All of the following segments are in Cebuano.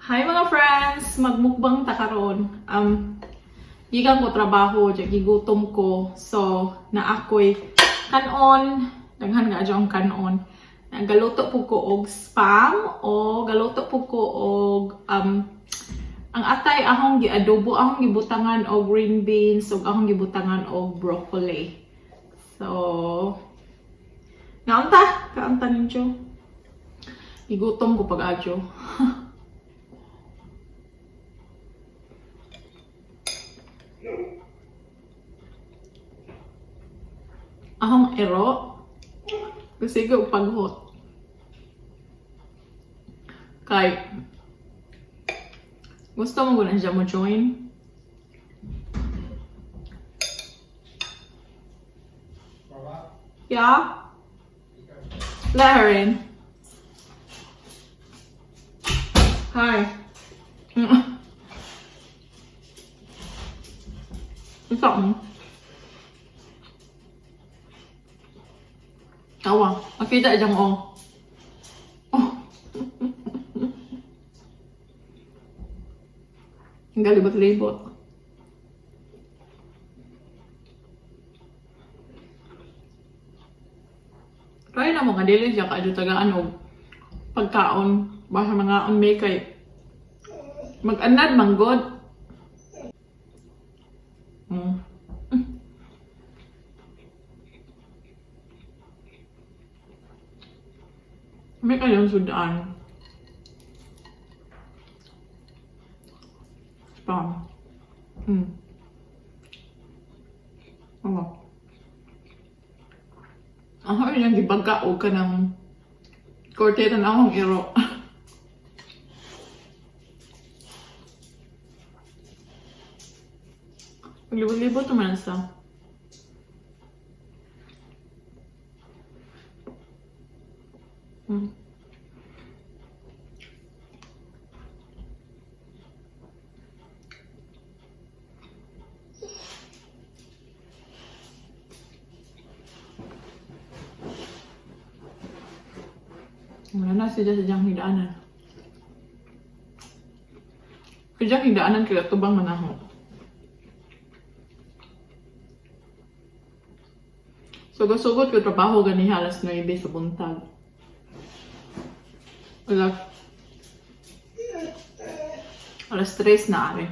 Hi, mga friends! Magmukbang ta karon. Gikan ko trabaho, dya gigutom ko. So, naa ko'y kanon. Daghan nga ang kanon. Nagaluto po ko og Spam o galuto po ko og ang atay ahong giadobo, ahong gibutangan og green beans ug ahong gibutangan og broccoli. So, ngaunta, kaunta ninyo. Gigutom ko pag adyo. Ahong ero. Kasi ko paghot. Kay gusto mo guna siya mo join? Yeah? Let her in. Hi. What's up, man? Tawa. Makita diyang oh. Oh. Ang galibot-libot. Try na mo nga dili siya kaadyo tagaan og pagkaon basta mga may kay mag-anad manggod. May kayong sudan. Spam. Oo. Ako yung gibaga og kanang korte na akong iro. Paglibot-libot naman sa. Wala na siya sa diyang higdaanan. Sa higdaanan kaya tubang manaho. Sugod-sugod ko trabaho ganiha alas 9 sa buntag. Alas 3 na ari.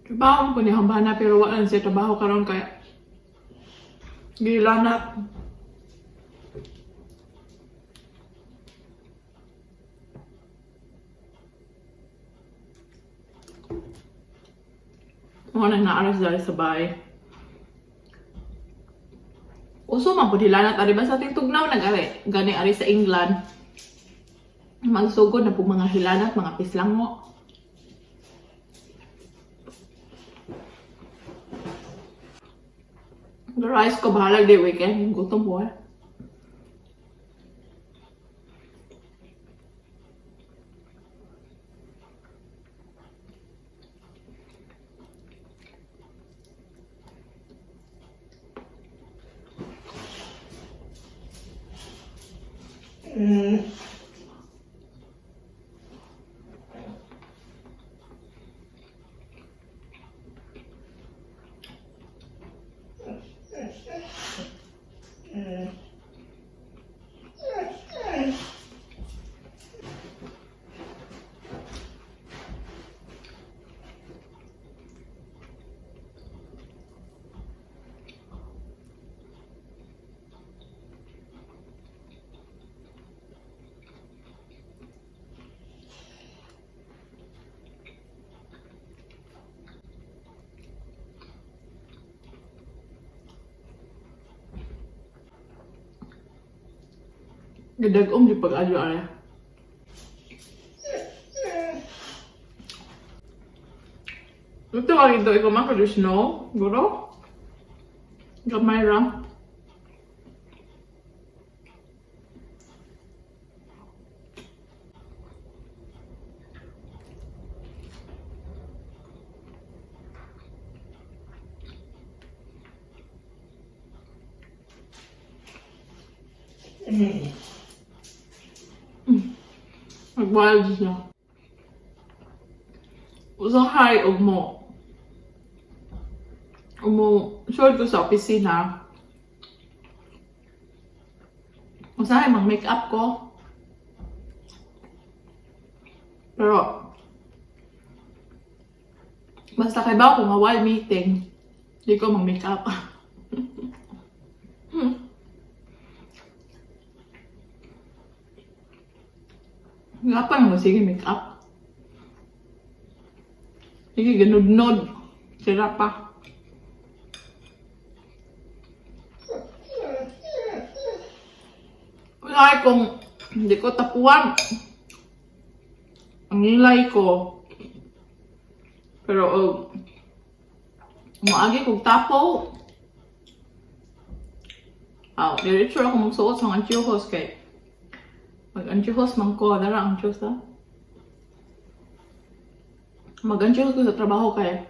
Trabaho ko ni hambana pero wala na siya trabaho karon kaya gilanat. Mo na naaras dali sa bahay. Uso man pud hilanat ari ba sa ating tugnaw nag-ari gani ari sa England. Magsugod na po mga hilanat, mga pislango. The rice ko bahala di weekend. Gutom po eh. Gidag-om di pag-adyo ay. Ito ka dito, ikaw man ka snow, guro. Gamay ra. Nag-wild siya. Usahay og mo. Og mo short ko sa opisina. Usahay mag make-up ko. Pero basta kay ba ko nga wild meeting, di ko mag make-up. Nga pa mo sige make-up. Sige, ganudnod. Sira pa. Wala kung hindi ko tapuan. Ang nilay ko. Pero, oh, maagi kong tapo. Aw, diretso ako magsuot sa antiyohos kay mag-antiyohos man ko, dara ang Diyos ha. Mag-antiyohos ko sa trabaho kay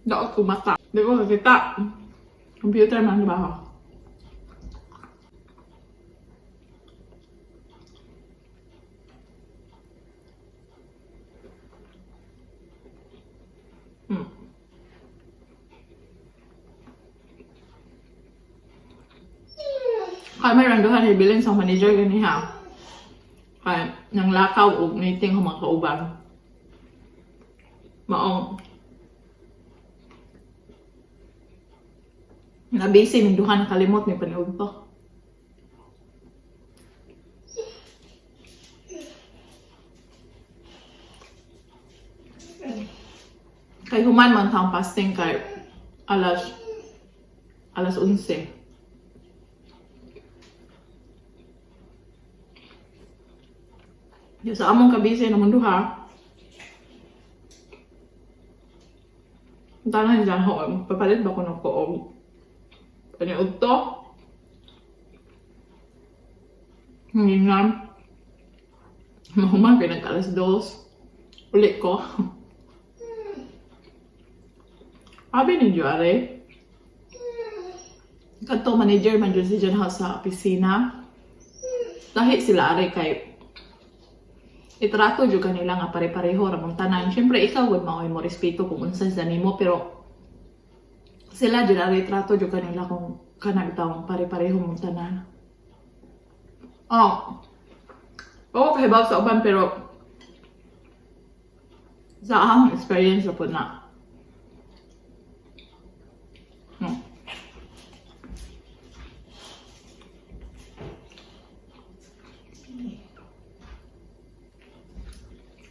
daot ko mata. Di ko kakita. Computer man trabaho. Kay may randuhan ibilin sa manager gani ha. Kay nang lakaw og meeting ko mga kauban. Maong na busy ning duha nakalimot ni paniud to. Kay human man tang fasting kay alas 11. Di sa among kabisi naman duha. Tanan dyan ho, papalit ba ko ng koog? Paniud to? Hindi nga. Mahuman kayo nag alas 2. Uli ko. Abi ninyo, are. Kadto manager man jud si John House sa opisina. Lahi sila are kay itrato jud kanila nga pare-pareho ra mong tanan. Syempre ikaw gud maoy mo respeto kung unsa sa nimo, pero sila jud are trato jud kanila kung kanang tawong pare-pareho mong tanan. Oh. Oo, kahibaw sa uban pero sa akong experience na po na.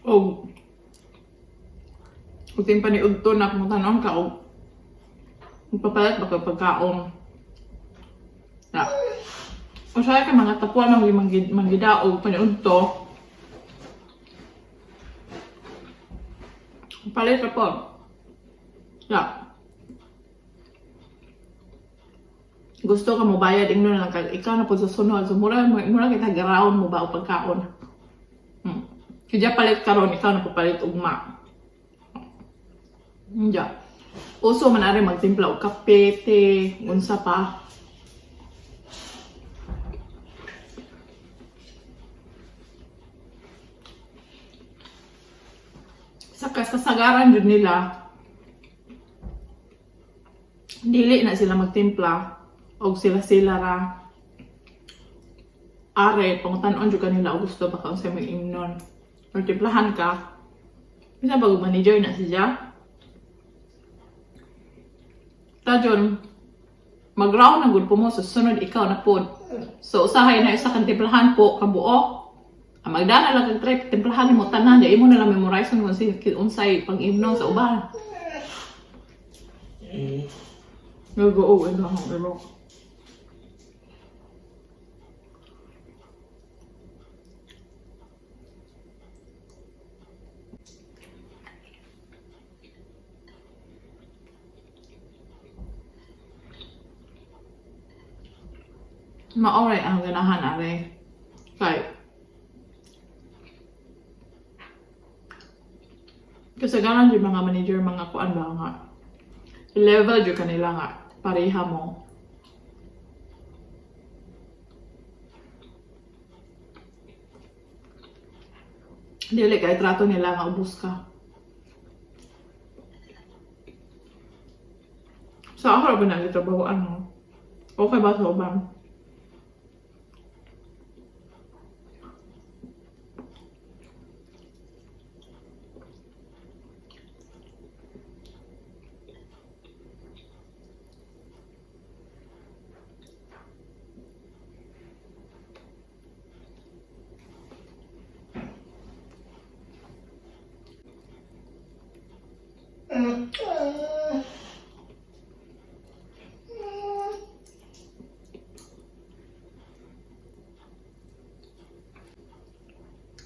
Og uting paniudto na kung tanong ka og magpapalit ba ka pagkaon. Na. Usahay kay mga tapuan mang manggidaog paniudto. Palit ra po. Na. Gusto ka mo bayad ingno na lang kay ikaw na po sa sunod. So mura mura kita garaon mo ba og pagkaon. Kaya palit karon ikaw na papalit ugma. Hindi. Uso man ari magtimpla og kape, te, unsa pa. Sa kasagaran jud nila, dili na sila magtimpla og sila-sila ra. Are, pangutan-on jud kanila og gusto baka unsay may imnon. Or timplahan ka. Bisa bago manager na siya. Tajon, mag-round na gud po mo, susunod ikaw na pod. So, usahay na isa kang timplahan po, kabuok. Ang magdana lang kag trip, timplahan mo tanan, di mo na lang memorize kung unsay pang-imno sa uban. Nag-go, ito akong iro. Maoray ang ganahan are. Kay kasagaran jud mga manager, mga kuan ba nga level jud kanila nga pareha mo. Dili kay trato nila nga ubos ka. Sa ako ra ba na trabaho ano? Okay ba sa uban?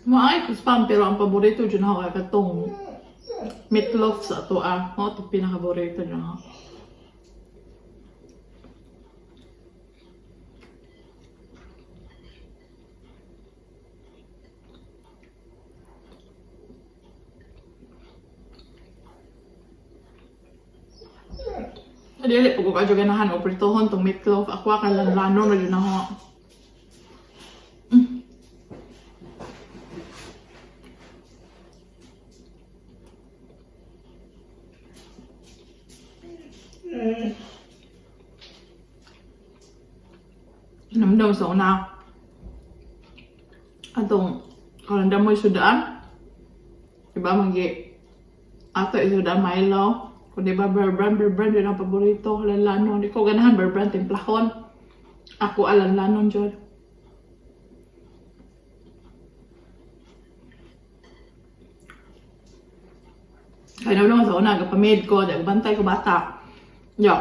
Maay ko spam, pero ang paborito dyan ako ay katong meatloaf sa ato ah. Mao to pinakaborito dyan ako. Dili pag ko kadyo ganahan o pritohon tong meatloaf. Ako ka lanlanon na dyan ako. Namdam sa una. Atong karandam mo sudaan. Diba magi ato isudaan Milo. Kung di ba Bear Brand, Bear Brand yun ang paborito. Lanlanon. Di ko ganahan Bear Brand timplahon. Ako alanlanon jud. Kaya naman sa una, gapamid ko, bantay ko bata. Yo.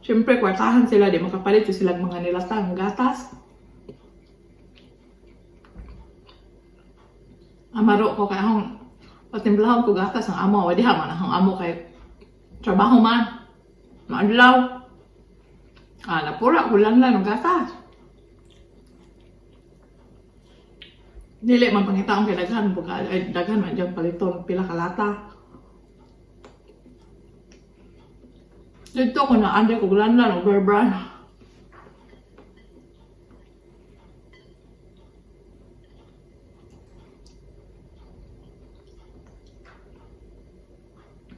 Siyempre, kwartahan sila, di makapalit yung silang mga nilatang gatas. Amaro ko kay akong patimplahon ko gatas ang amo. Wadi ha man akong amo kay trabaho man. Maadlaw. Ah, napura ko lang lang ng gatas. Dili man pangitaon kay daghan buka ay daghan man diyang paliton pila ka lata. Dito ko na ande ko lan og Bear Brand.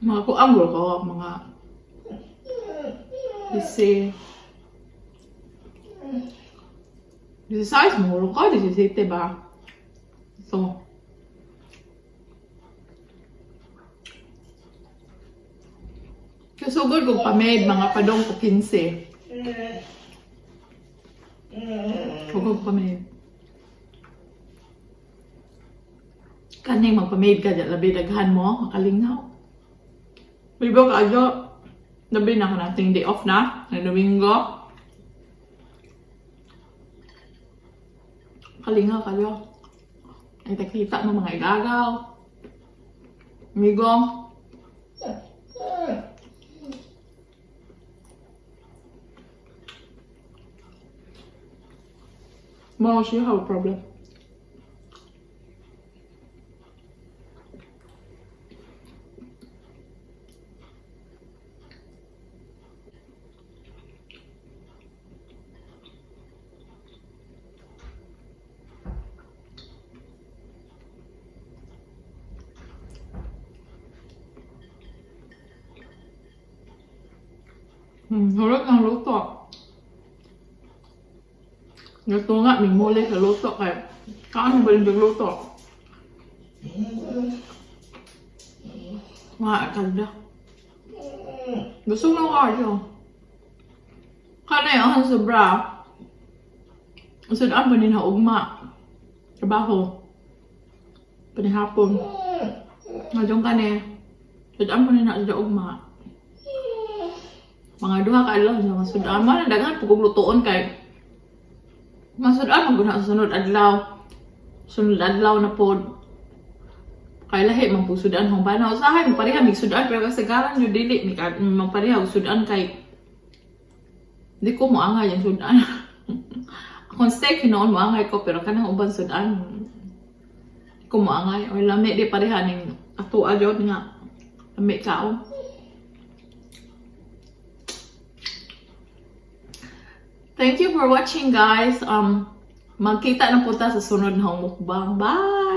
Mga kuang ko mga isi 16 mo ko, 17 ba? So, kasugod kong pamade, mga padong ko 15. Sugod ko pamade. Kaning magpamade ka dyan, labi daghan mo, makalingaw. Bibo ka adyo, labi na ka nating day off na, na Domingo. Kalingaw kayo. Ay, nakita mo mga igagaw. Amigo. Mo, she have a problem. Hurot ng luto. Luto nga, may muli sa luto kay kaano ba yung luto? Mga kalda. Gusto mo kayo. Kanay ang sobra. Sudaan pa din ugma. Trabaho. Panihapon. Ngayong kani. Sudaan pa din na ugma. Mga duha ka adlaw sa mga sudaan mo na daghan pug lutoon kay masudaan man gud na sa sunod adlaw. Sunod adlaw na pod. Kay lahi man pug sudan hong bana usahay mo pareha mig sudan pero kasagaran jud dili mi magpareha og sudan kay Di ko moangay ang sudan. Akong steak hinuon moangay ko, pero kanang uban sudan di ko moangay. Oy, lami di pareha ning ato jud nga lami kaon. Thank you for watching, guys. Magkita na po ta sa sunod na mukbang. Bye!